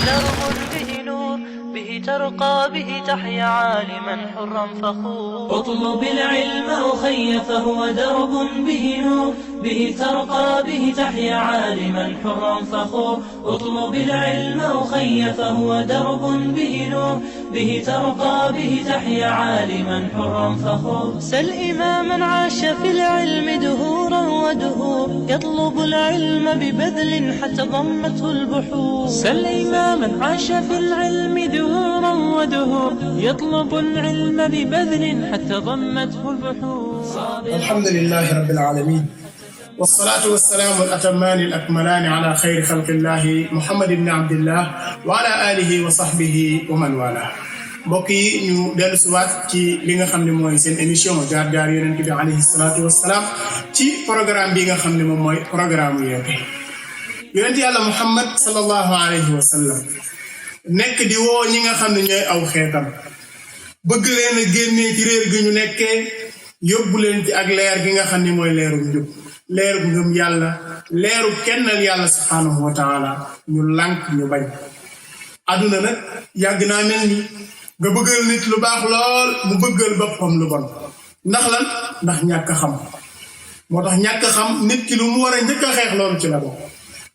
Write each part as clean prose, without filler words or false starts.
درب به نور به ترقى به تحيا عالما حرا فخور. اطلب العلم أخي فهو درب به نور به ترقى به تحيا عالما حرا فخور. اطلب العلم أخي فهو درب به نور به ترقى به تحيا عالما حرا فخور. سل إماما عاش في العلم دهورا ودهور يطلب العلم ببذل حتى ضمته البحور. سل إماما عاش في العلم دهورا ودهور يطلب العلم ببذل حتى ضمته البحور. الحمد لله رب العالمين والصلاة والسلام الأتمان الأكملان على خير خلق الله محمد بن عبد الله وعلى آله وصحبه ومن والاه. mbokk yi ñu dellu si waat ci li nga xam ne mooy seen émission jaar-jaar yonent bi alayhi salaatu wassalaam ci programme bi nga xam ne moom mooy programme yeete yonent yàlla Muhammad sallallahu alayhi wa sallam nekk di woo ñi nga xam ne ñooy aw xeetam bëgg leen a génnee ci réer gi ñu nekkee yóbbu leen ci ak leer gi nga xam ne mooy leeru njub leeru ngëm yàlla leeru kennal yàlla subhaanahu wa taala ñu lànk ñu bañ àdduna nag yàgg naa mel ni nga bëggal nit lu baax lool mu bëggal boppam lu bon ndax lan ndax ñàkk xam moo tax ñàkk xam nit ki lu mu war a njëkk a xeex loolu ci la bokk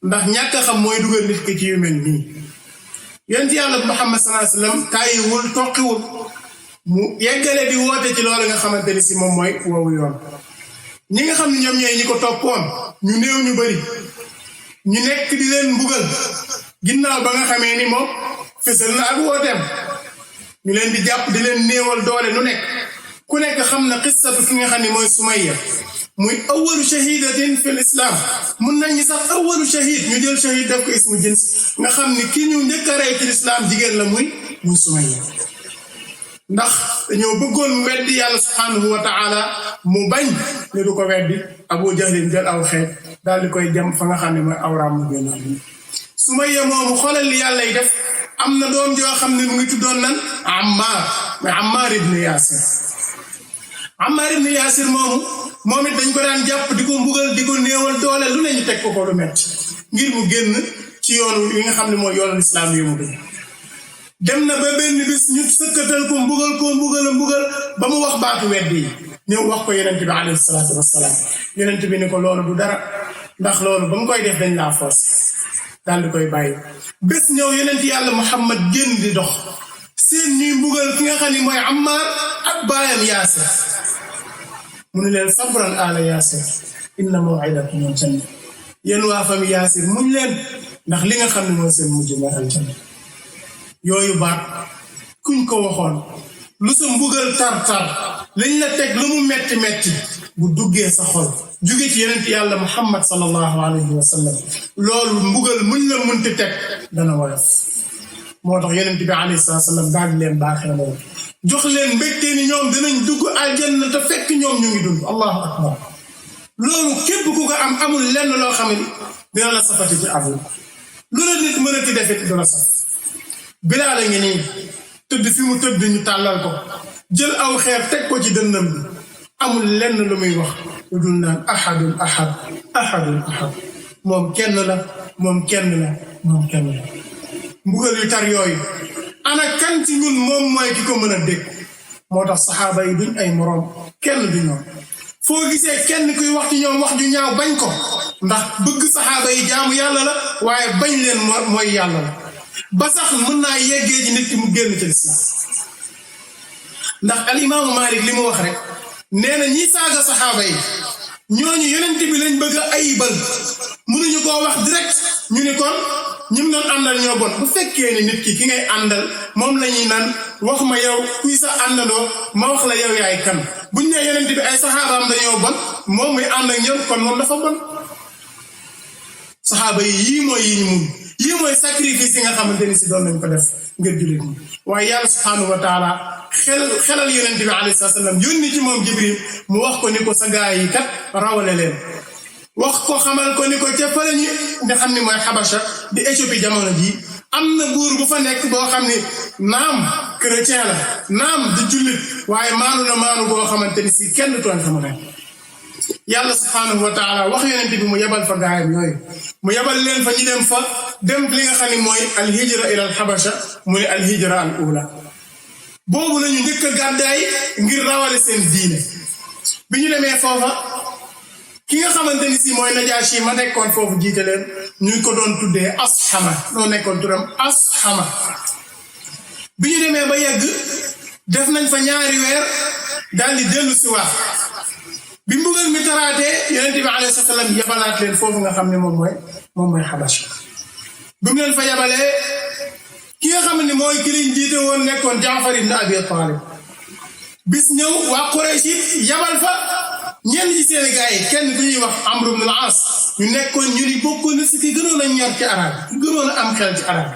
ndax ñàkk xam mooy dugal nit ki ci yu mel nii yonent yàlla Muhammad sallallahu alayhi wa sallam tàyyiwul toqiwul mu yeggale di woote ci loolu nga xamante ni si moom mooy woowu yoon ñi nga xam ne ñoom ñooy ñi ko toppoon ñu néew ñu bari ñu nekk di leen mbugal ginnaaw ba nga xamee ni moom fësal na ak wooteem ñu leen di jàpp di leen néewal doole nu nekk ku nekk xam na qissatu ki nga xam ne mooy Sumayya muy awalu shahidatin fil islam mun nañu sax awalu shahid ñu jël shahid def ko ismu jins nga xam ni ki ñu njëkk a rey ci islam jigéen la muy Sumayya ndax dañoo bëggoon mu weddi yàlla subhanahu wa ta'ala mu bañ ne du ko weddi Abu Jahlin jël aw xeet daal di koy jam fa nga xam ne mooy awraam mu génn Sumayya moomu xoolal li yàlla yi def am na doom joo xam ne mu ngi tuddoon nan Ammar ibn Yasir Ammar ibn Yasir moom it dañ ko daan jàpp di ko mbugal di ko néewal doole lu ne ñu teg ko ko lu metti ngir mu génn ci yoonu yi nga xam ne mooy yoonu islam yi mu dugg dem na ba benn bis ñu sëkkatal ko mbugal ba mu wax baatu weddi yi ñëw wax ko yonent bi alayhi salaatu wassalaam yonent bi ni ko loolu du dara ndax loolu ba mu koy def dañ laa forcé daal di koy bàyyi bés ñëw yonent yàlla Muhammad génn di dox seen ñuy mbugal ki nga xam ne mooy Ammar ak baayam Yaasir mu ne leen sabran ala Yaasir inna maw'idakum al-janna yéen waa famille Yaasir muñ leen ndax li nga xam ne mooy seen mujj mooy aljanna yooyu baat kuñ ko waxoon lu sa mbugal tar-tar liñ la teg lu mu metti bu duggee sa xol jóge ci yonent yàlla Muhammad sallallahu alayhi wa sallam loolu mbugal muñ la munti teg dana woyof moo tax yonent bi alayhi salaam daal di leen baaxee loolu jox leen mbégte ni ñoom dinañ dugg aljanna te fekk ñoom ñu ngi dund allahu akbar loolu képp ku ko am amul lenn loo xam ne dina la safati ci àdduna lu la nit mën a ti defit du la saf Bilaal a ngi nii tëdd fi mu tëdd ñu tàllal ko jël aw xeer teg ko ci dënnam bi amul lenn lu muy wax lu dul naan ahadun ahad moom kenn la mbugal yu tar yooyu ana kan ci ñun moom mooy ki ko mën a dégg moo tax saxaaba yi duñ ay moroom kenn du ñoom foo gisee kenn kuy wax ci ñoom wax ju ñaaw bañ ko ndax bëgg saxaaba yi jaamu yàlla la waaye bañ leen mooy yàlla la ba sax mën naa yeggee ci nit ki mu génn ci lislaam ndax al imaamu Maalik li mu wax rek nee na ñi saaga saxaaba yi ñooñu yonent bi lañ bëgg a ayibal mënuñu koo wax direct ñu ni kon ñim doon àndal ñoo bon bu fekkee ni nit ki ngay àndal moom la ñuy naan wax ma yow kuy sa àndandoo ma wax la yow yaay kan buñ ne yonent bi ay saxaabaam dañoo bon moom muy ànd ak ñoom kon moom dafa bon saxaaba yi yii mooy yi ñu mun yii mooy sacrifice yi nga xamante ni si doon nañ ko def ngir jullit ñi waaye yàlla subhanahu wa taala xelal yonent bi alayhi salaam yónni ci moom Jibril mu wax ko ni ko sa gaa yi kat rawale leen wax ko xamal ko ni ko ca fële ñi nga xam ne mooy Xabasha di Éthiopie jamono jii am na buur bu fa nekk boo xam ne naam chrétien la naam di jullit waaye maanu na maanu boo xamante ni si kenn tooñ xamu ne yàlla subhanahu wa taala wax yonent bi mu yebal fa gaayam yooyu mu yebal leen fa ñu dem li nga xam ne mooy alhijra ila alxabasha mu ne alhijra al ula boobu la ñu njëkk a gàddaay ngir rawale seen diine bi ñu demee foofa ki nga xamante ni si mooy Najaashi ma nekkoon foofu jiite leen ñu ko doon tuddee Ashama noo nekkoon turam Ashama bi ñu demee ba yegg def nañ fa ñaari weer daal di dellu si waat bi mbugal mi taraatee yonent bi alayhi salaam yabalaat leen foofu nga xam ne moom mooy Xabasha bi mu leen fa yabalee ki nga xam ne mooy ki liñ jiite woon nekkoon Jaafar ibn Abi Talib bis ñëw waa Quraysh yabal fa ñenn ci seen gaay yi kenn ku ñuy wax Amr ibn al-As ñu nekkoon ñu ni bokkoon na si ki gënoon a ñor ci arab ki gënoon a am xel ci arab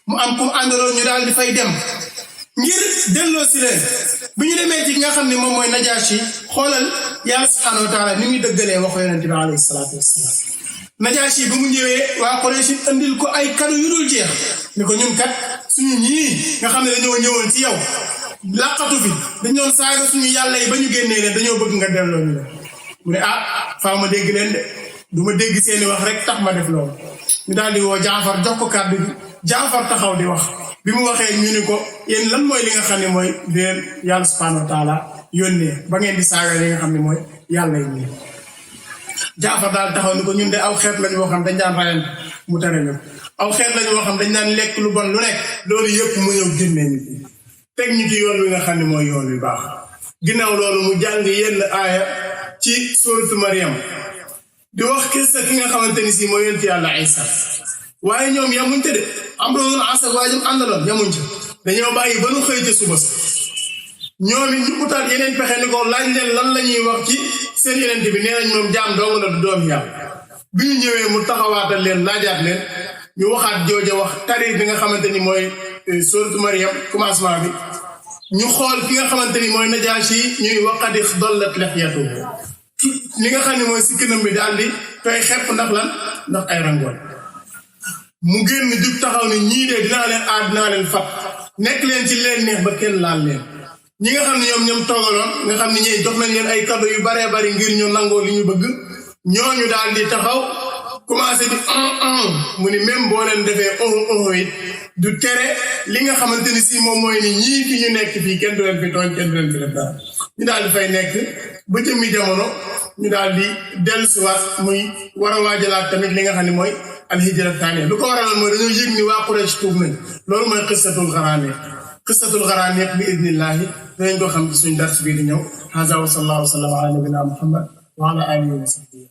mu am ku mu àndaloon ñu daal di fay dem ngir delloo si leen bi ñu demee ci nga xam ne moom mooy Najaashi xoolal yàlla subhanahu wa taala ni muy dëggalee waxu yonente bi alayhi salaatu wassalaam Najaashi bi mu ñëwee waa Quraysh andil ko ay kado yu dul jeex ni ko ñun kat suñu ñii nga xam ne dañoo ñëwoon ci yow laqatu fi dañoon saaga suñu yàlla yi ba ñu génnee leen dañoo bëgg nga delloo ñu leen mu ne faaw ma dégg leen de du ma dégg seeni wax rek tax ma def loolu ñu daal di woo Jaafar jox ko kàddu gi Jaafar taxaw di wax bi mu waxee ñu ni ko yéen lan mooy li nga xam ne mooy leen yàlla subhanahu wa taala yónnee ba ngeen di saaga li nga xam ne mooy yàlla yi nii Jaafar daal taxaw ni ko ñun de aw xeet lañu woo xam dañ daan rayan mu tere ñu aw xeet lañu woo xam dañ daan lekk lu bon lu nekk loolu yëpp mu ñëw génnee ñu fi teg ñu ci yoon wi nga xam ne mooy yoon wi baax ginnaaw loolu mu jàng yenn aaya ci suuratu Maryam di wax kissa ki nga xamante ni si mooy yonent yàlla Isa waaye ñoom yamuñ te de am doon asa waajam àndaloon yamuñ ca dañoo bàyyi ba nu xëy ca suba ñoom it ñu utaat yeneen pexe ni ko laaj leen lan la ñuy wax ci seen yeneen bi nee nañ moom jaam dong la du doom yàlla bi ñu ñëwee mu taxawaatal leen laajaat leen ñu waxaat jooja wax tari bi nga xamante ni mooy suuratu Maryam commencement bi ñu xool ki nga xamante ni mooy Najaashi ñuy waqad dallat lihyatuhu li nga xam ne mooy sikkinam bi daal di tooy xepp ndax lan ndax ay rangoon mu génn jug taxaw ni ñii de dinaa leen fat nekk leen ci leen neex ba kenn laal leen ñi nga xam ne ñoom toogaloon nga xam ne ñi jox nañ leen ay cadeau yu baree bari ngir ñu nangoo li ñu bëgg ñooñu daal di taxaw commencé di mu ni même boo leen defee it du tere li nga xamante ni si moom mooy ni ñii fi ñu nekk fii kenn du leen fi tooñ kenn du leen fi def dara ñu daal di fay nekk ba jëmmi jamono ñu daal di dellusiwaat muy war a waajalaat tamit li nga xam ne mooy alhijra taaniya lu ko waraloon mooy dañoo yëg ni waa Quraysh tuub nañ loolu mooy qissatul Gharaniq bi idnillahi dinañ ko xam ci suñ dars bii di ñëw haza wa sallallahu wa sallam ala nabina Muhammad wa ala alihi wa sahbihi